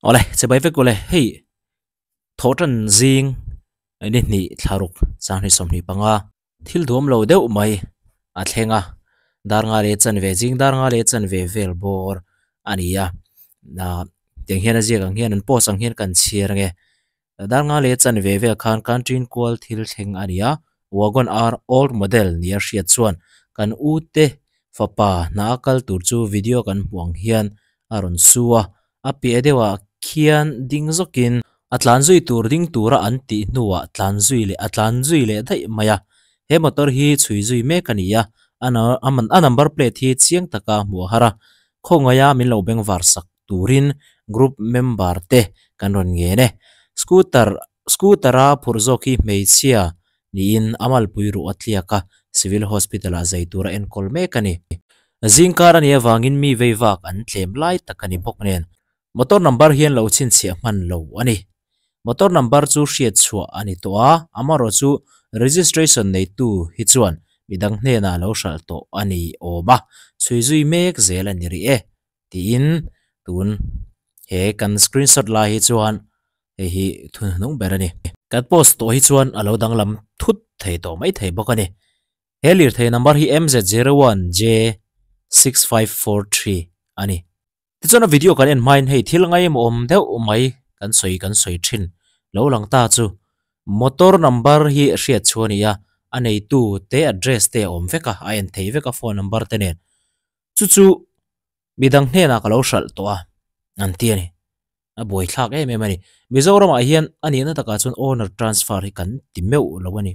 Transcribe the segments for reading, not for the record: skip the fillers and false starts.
Awle chibai vek ule hei thaw tan zing ni hnih thlaruk sanghnih 25 thil duam lo deuh mai a thleng a dar nga leh chanve zing dar nga leh chanve vel bawr a ni a ah tiang hian a ziak ang hian an post ang hian kan chhiar ange dar nga leh chanve vel khan canteen kual thil thleng a ni a wagon r old model nia hriat chuan kan u te fapa hna a kal tur chu video kan hmuh ang hian a rawn su a a piah deuhah khian ding zawkin a tlan zui tur ding tura an tih hnuah tlan zui leh a tlan zui leh daih mai a he motor hi chhui zui mek a ni a a number plate hi chiang taka hmuh a har a khawngaia min lo beng var sak turin group member te kan rawn ngen e scooter scooter a phurh zawk hi hmeichhia niin a malpui ruh a tliak a civil hospital ah zai tura enkawl mek a ni. Zingkar a nih avangin mi vei vak an tlem lai tak a ni bawk nen motor number hian lo chhinchhiah hman lo a ni. Motor number chu hriat chhuah a ni tawh a, amaherawh chu registration neitu hi chuan midang hnenah lo hralh tawh a ni awm a, chhui zui mek zel a ni rih e tiin tun he kan screenshot lai hi chuan hei hi thunhnung ber a ni. Kan post tawh hi chuan a lo danglam thut thei tawh mai thei bawk a ni. He lirthei number hi MZ01J6543 a ni. Tichuan a video kan en hmain hei thil ngaimawm deuh mai kan sawi kan sawi thin lo lang ta chu motor number hi hriat chu a ni a, a neitu te address te a awm vek a, a en thei vek a phone number te nen. Chu chu midang hnenah ka lo hralh tawh a an ti a ni. A buai thlak em em a ni. Mizoramah hian a nihna takah chuan owner transfer hi kan ti meuh lo a ni.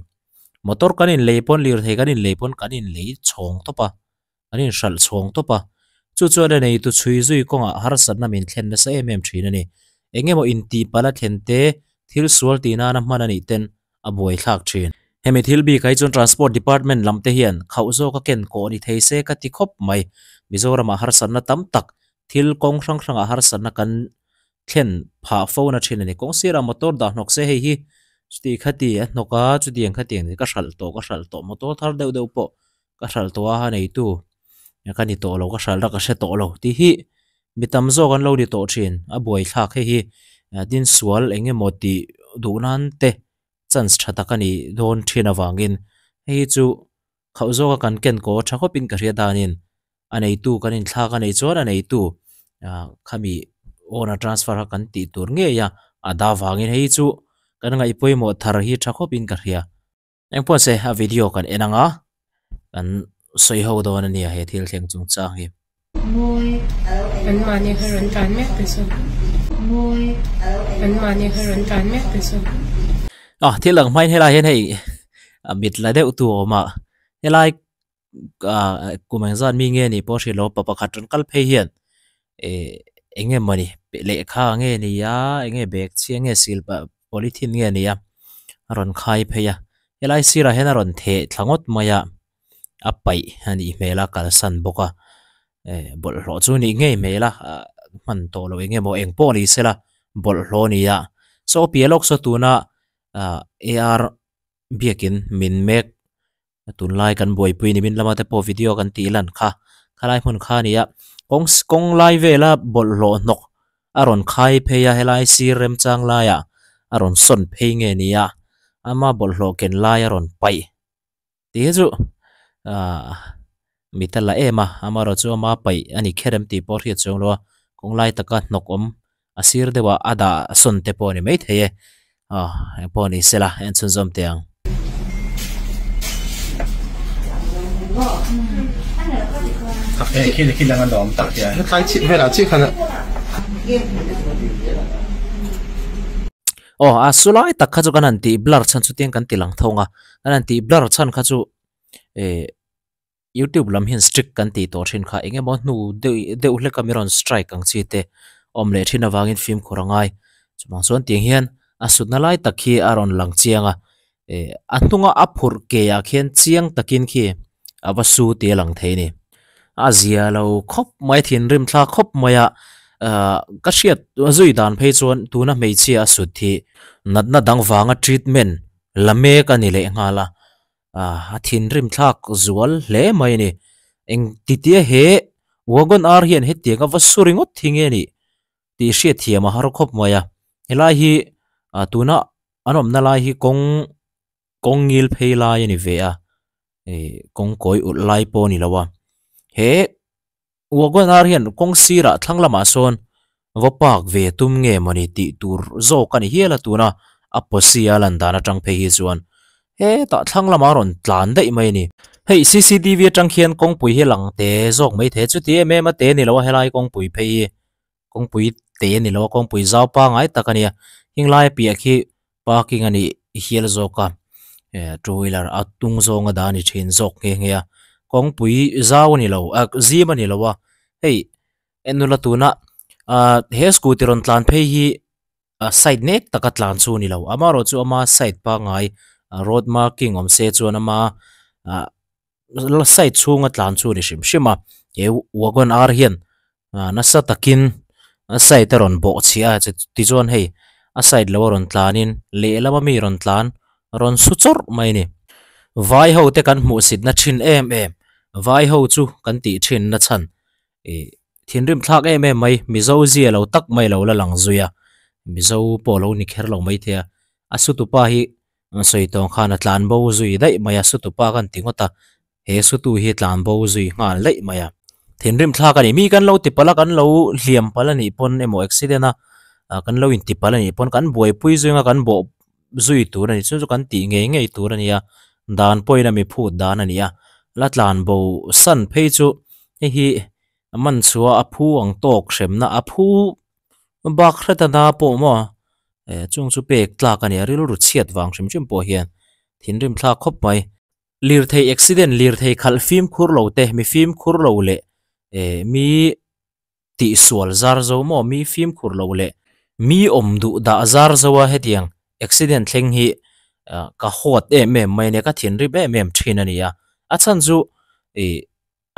Motor kan inlei pawn lirthei kan inlei pawn kan inlei chhawng tawp a, kan inhralh chhawng tawp a. Chu chuan a neitu chhui zui kawngah harsatna min thlen nasa em em thin a ni. Eng emaw intihpalh a thlen te, thil sual tih nana hman a nih ten a buai thlak thin. Hemi thil bik ah hi chuan Transport Department lam te hian khauh zawk a ken kawh ni thei se ka ti khawp mai. Mizoramah harsatna tam tak thil kawng hrang hrangah harsatna kan thlen phah fo na thin a ni. Kawng sirah motor dah hnawk se hei hi chuti khati a hnawk a, chutiang khatiang ka hralh tawh ka hralh tawh motor thar deuh deuh pawh ka hralh tawh a neitu ka ni tawh lo ka hralh a ka hre tawh lo tih hi mi tam zawk an lo ni tawh thin a buaithlak hei hi tin sual eng emaw tih duh nan te chance tha tak a nih dawn thin avangin hei hi chu khauh zawka kan ken kaw tha khawpin ka hria danin a neitu kan inthlak a neih chuan a neitu ah khami owner transfer kha kan tih tur ngei a a dah vangin hei chu kan ngaih pawimawh thar hi tha khawpin ka hria. Engpawh se a video kan en ang a kan sawi ho dawn a nia he thil thleng chungchang hi. An mahni kha rawn tlan mek te chu An mahni kha rawn tlan mek te chu. Ah thil ang hmain helai hian hei a mit la deuh tu a awm a helai ah kum eng zat mi nge nih pawh hrilh lo pa pakhat rawn kal phei hian eh eng nge mawni lehkha nge ni a eng nge bag chhia nge sil pah polythene nge ni a a rawn khai phei a helai sirah hian a rawn theh thla ngawt mai a a paih a nih hmel a kalsan bawk a eh bawlhhlawh chu nih ngei hmel a ah hman tawh loh eng emaw eng pawh ni sela bawlhhlawh a ni a saw piah lawk saw tuna ah ar biakin min mek tunlai kan buaipui ni min lama te pawh video kan tih lan kha khalai hmun kha a ni a kawng kawng lai vela bawlhhlawh hnawk a rawn khai phei a helai sir remchang laiah a rawn sawn phei nge ni a ama bawlhhlawh ken lai a rawn paih tih hi chu ahh mit a la em a amaherawh chu ama paih a ni kher em tih pawh a hriat chuang lo a kawng lai taka hnawk awm a sir deuhah a dah sawn te pawh a ni maithei e aw engpawh ni sela en chhunzawm teh ang. Aw a su lai tak kha chu kan han tih blur chhan chu tiang kan ti lang thawng a kan han tih blur chhan kha chu eh youtube lam hian strict kan tih tawh thin kha eng emaw hnu deuh deuh hlek a mi rawn strike ang chi te awm leh thin avangin fimkhur a ngai chuvang chuan tiang hian a sutna lai tak hi a rawn lang chiang a eh a hnunga a phurh ke ah khian chiang takin khi a va su tih a lang thei a ni a zia lo khawp mai thinrim thlak khawp mai a ah ka hriat zui dan phei chuan tuna hmeichhia a sut hi natna dang vanga treatment la mek a ni leh nghal a. Ah a thinrim thlak zual hle mai a ni. Eng titia he wagon ar hian hetiang a va su ringawt hi nge nih? tih hriat thiam a har khawp mai a helai hi ah tuna an awmna lai hi kawng kawng ngil phei lai a ni ve a ih kawng kawi ulh lai pawh a ni lo a he wagon ar hian kawng sirah thlang lamah sawn va park ve tum nge mawni tih tur zawk a ni hial a tuna a posi a lan dan atang phei hi chuan hetah thlang lamah a rawn tlan daih mai a ni. Hei cctv atang khian kawngpui hi lang te zawk mai thei a chuti em em a te ni lo a helai kawngpui phei hi kawngpui te ni lo a kawngpui zau pangai tak a nia heng lai piah khi parking a nih hial zawk a eh two wheeler a tung zawng a dah a ni thin zawk nghe nghe a kawngpui zau a ni lo ah zim a ni lo a hei en nula tuna ah he scooty rawn tlan phei hi a side nek taka tlan chu a ni lo amaherawh chu ama side pangngai road marking awm se chuan ama ah la side chhunga tlan chu a ni hrim hrim a he wagon ar hian ah nasa takin a side a rawn bawh chhiah a tichuan hei a side lo a rawn tlanin lehlam ami rawn tlan rawn su chawrh mai a ni vai ho te kan hmuh sit na thin em em vai ho chu kan tih thin na chhan ih thinrim thlak em em mai mizo zia lo tak mai lo la lang zui a mizo pawh lo ni kher lo maithei a a su tupa hi sawi tawng khan a tlan bo zui daih mai a sutupa khan ti ngawt a he sutu hi tlan bo zui nghal daih mai a thinrim thlak a ni mi kan lo ti palh a kan lo hliam palh a nih pawn emaw accident a ah kan lo inti palh a nih pawn kan buaipui zui anga kan bawh zui tur a ni chu chu kan tih ngei ngei tur a ni a dan pawhin a mi phut dan a ni a la tlan bo san phei chu hei hi man chhuah a phu ang tawk hremna a phu bak hret a na pawh maw eh chung chu pek tlak a ni a rilru chhiat vang hrim hrim pawh hian thinrim thlak khawp mai lirthei accident lirthei khalh fimkhur lo te mi fimkhur lo leh eh mi tihsual zar zo maw mi fimkhur lo leh mi awm duh dah zar zo a hetiang accident thleng hi ah ka huat em em mai a nia ka thinrim em em thin a ni a a chhan chu ih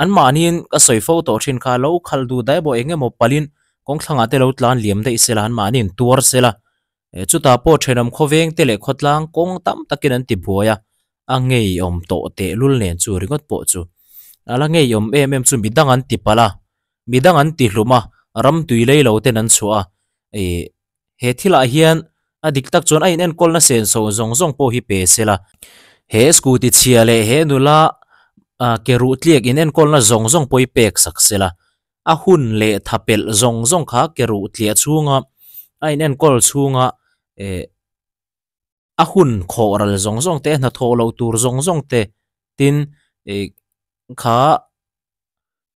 An mahniin ka sawi fo tawh thin kha lo khalh duh daih bawh eng emaw palin kawng thlangah te lo tlan liam daih sela an mahniin tuar sela eh chutah pawh thenawm khawveng te leh khawtlang kawng tam takin an ti buai a a ngeiawm tawh tehlul nen chu ringawt pawh chu a la ngeiawm em em chu midang an ti palh a midang an ti hlum a ram tui lei lo ten an chhuah a ih He thilah hian a dik tak chuan a inenkawlna senso zawng zawng pawh hi pe sela. He scooty chhia leh he nula ah ke ruh tliak inenkawlna zawng zawng pawh hi pek sak sela. A hun leh tha pelh zawng zawng kha ke ruh tliah chhunga a inenkawl chhunga eh a hun khawh ral zawng zawng te hnathawh loh tur zawng zawng te tin ih kha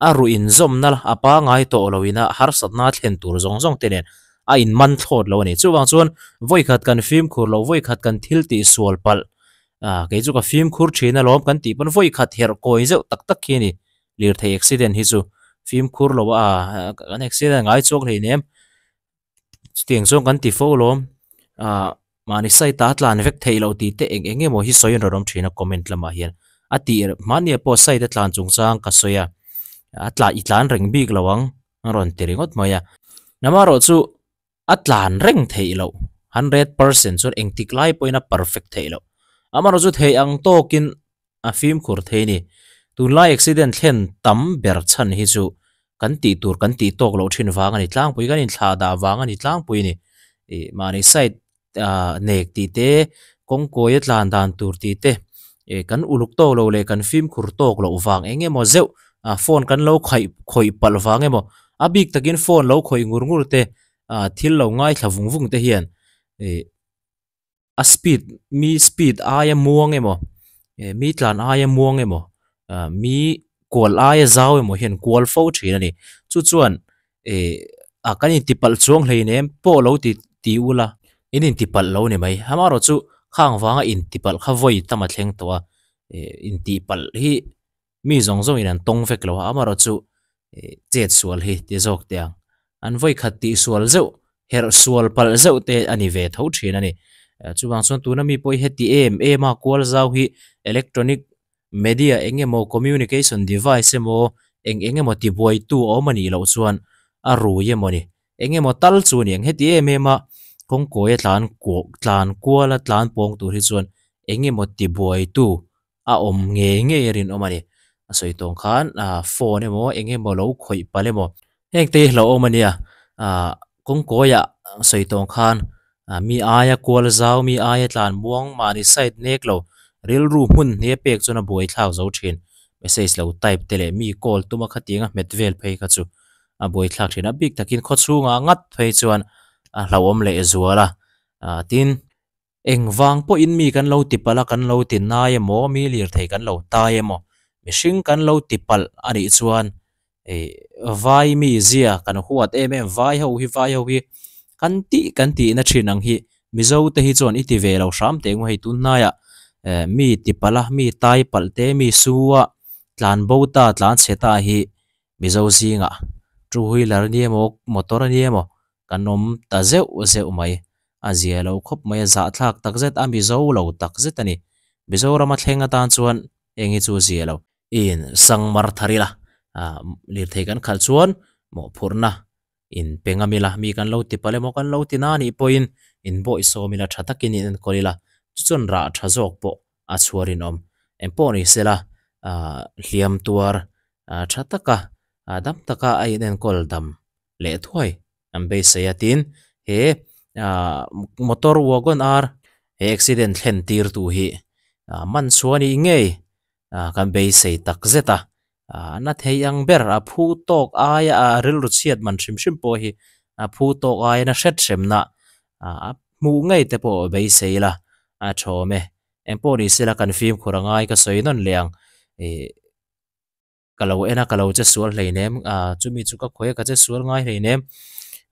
a ruh inzawmna a pangai tawh lo ina harsatna thlen tur zawng zawng te nen a inman thlawt lo a ni. Chuvang chuan vawikhat kan fimkhur loh vawikhat kan thil tih sual palh ah kei chu ka fimkhur thin alawm kan tih pawn vawikhat herh kawi zeuh tak tak khi a ni. Lirthei accident hi chu fimkhur lo a kan accident ngai chuak hleinem. Chutiang chuan kan ti fo alawm ah mahni side ah a tlan vek theih loh tih te eng eng emaw hi sawi an rawn awm thin a comment lamah hian a tih hmahni ah pawh side a tlan chungchang ka sawi a a tla i tlan reng bik lo ang a rawn ti ringawt mai a amaherawh chu a tlan reng theih loh 100% chuan engtik lai pawhin a perfect theih loh amaherawh chu theih ang tawkin a fimkhur thei ni. Tunlai accident thlen tam ber chhan hi chu kan tih tur kan tih tawk loh thin vang a ni tlangpui, kan inthlah dah vang a ni tlangpui a ni. Ih mahni side ah nek tih te, kawngkawi a tlan dan tur tih te, ih kan uluk tawk loh leh kan fimkhur tawk loh vang eng emaw zeuh ah phone kan lo khaih khawih palh vang emaw a bik takin phone lo khawih ngur ngur te ah thil lo ngaithla vung vung te hian ih a speed mi speed aia muang emaw eh mi tlan aia muang emaw ah mi kual aia zau emaw hian kual fo thin a ni chu chuan eh ah kan inti palh chuang hleinem pawh lo ti ti ula in inti palh lo ni mai amaherawh chu khang vanga inti palh kha vawi tam a thleng tawh a eh intih palh hi Mi zawng zawngin an tawng vek lo a, amaherawh chu chet sual hi ti zawk teh ang. An vawikhat tih sual zeuh, herh sual palh zeuh te a ni ve tho thin a ni. Chuvang chuan tuna mi pawh hi heti em em a kual zau hi electronic media eng emaw communication device emaw eng eng emaw tibuaitu a awm a nih loh chuan a rui emaw ni. Eng emaw tal chu a ni ang. Heti em em a kawngkawi a tlan tlan kual a tlan pawng tur hi chuan eng emaw tibuaitu a awm ngei ngei a rinawm a ni. A sawi tawng khan ah phone emaw eng emaw lo khawih palh emaw heng te hi hlauhawm a nia ah. Kawngkawiah sawi tawng khan ah mi aia kual zau mi aia tlan muang mahni side nek lo rilru hmun hne pek chuan a buai thlak zo thin message lo type te leh mi call tuma khatiang a hmet vel phei kha chu a buai thlak thin a bik takin khaw chhungah ngat phei chuan a hlauhawm leh zual a ah tin engvang pawhin mi kan lo ti palh a kan lo ti nai emaw mi lirthei kan lo tai emaw mihring kan lo ti palh a nih chuan ih vai mi zia kan huat em em vai ho hi vai ho hi kan tih kan tih na thin ang hi mizo te hi chuan i ti ve lo hram teh ang hei tun hnaiah eh mi ti palh a mi tai palh te mi su a tlan bo ta tlan chhe ta hi mizo zingah two wheeler a ni emaw motor a ni emaw kan awm ta zeuh zeuh mai a zia lo khawp mai a zahthlak tak zet a mizo lo tak zet a ni Mizorama thleng atan chuan eng hi chu zia lo. In sangmar thar ila ah lirthei kan khalh chuan mawhphurhna in pe ngam ila mi kan lo ti palh emaw kan lo ti na anih pawhin in bawihsawm ila tha takin in enkawl ila chu chuan rah tha zawk pawh a chhuar rinawm eng pawh ni sela ah hliam tuar ah tha taka ah dam taka a in enkawl dam leh thuai an beisei a tin he ah motor wagon ar he accident thlen tir tu hi ah man chhuah anih ngei ah kan beisei tak zet a ah na thei ang ber a phu tawk aia ah rilru chhiat man hrim hrim pawh hi a phu tawk aia na hret hremna ah a hmuh ngei te pawh beisei ila a thawm e engpawh ni sela kan fimkhur angai ka sawi nawn leh ang ih. Ka lo en a ka lo che sual hleinem ah chumi chu ka khawi a ka che sual ngai hleinem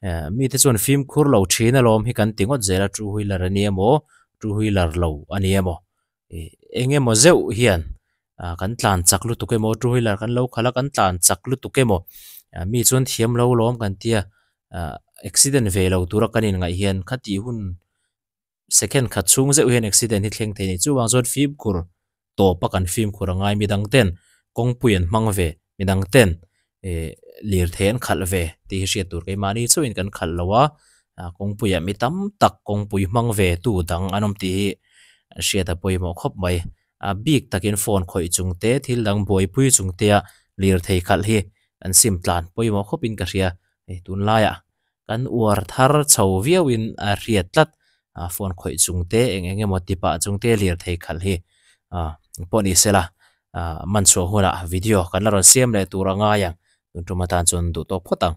eh mite chuan fimkhur lo thin alawm hi kan ti ngawt zel a two wheeler a ni emaw two wheeler lo a ni emaw ih eng emaw zeuh hian ah kan tlan chak lutuk emaw two wheeler kan lo khalh a kan tlan chak lutuk emaw ah mi chuan thiam lo lawm kan tia ah accident ve lo tura kan inngaih hian khatih hun. Second khat chhung zeuh hian accident hi thleng thei a ni. Chuvang chuan fimkhur tawp a kan fimkhur a ngai. Midang ten kawngpui an hmang ve, midang ten ih lirthei an khalh ve tih hi hriat tur keimahni chauhin kan khalh lo a, kawngpuiah mi tam tak kawngpui hmang ve tu dang an awm tih hi hriat a pawimawh khawp mai. A bik takin phone khawih chung te, thil dang buaipui chung tea lirthei khalh hi an sim tlan pawimawh khawpin ka hria. Hei tunlaiah Kan uar thar chho viauin a hriat tlat a phone khawih chung te eng eng emaw ti pah chung te lirthei khalh hi ah pawh ni sela ah man chhuah hunah video kan la rawn siam leh tur a ngai ang tun tum atan chuan duh tawk phawt ang.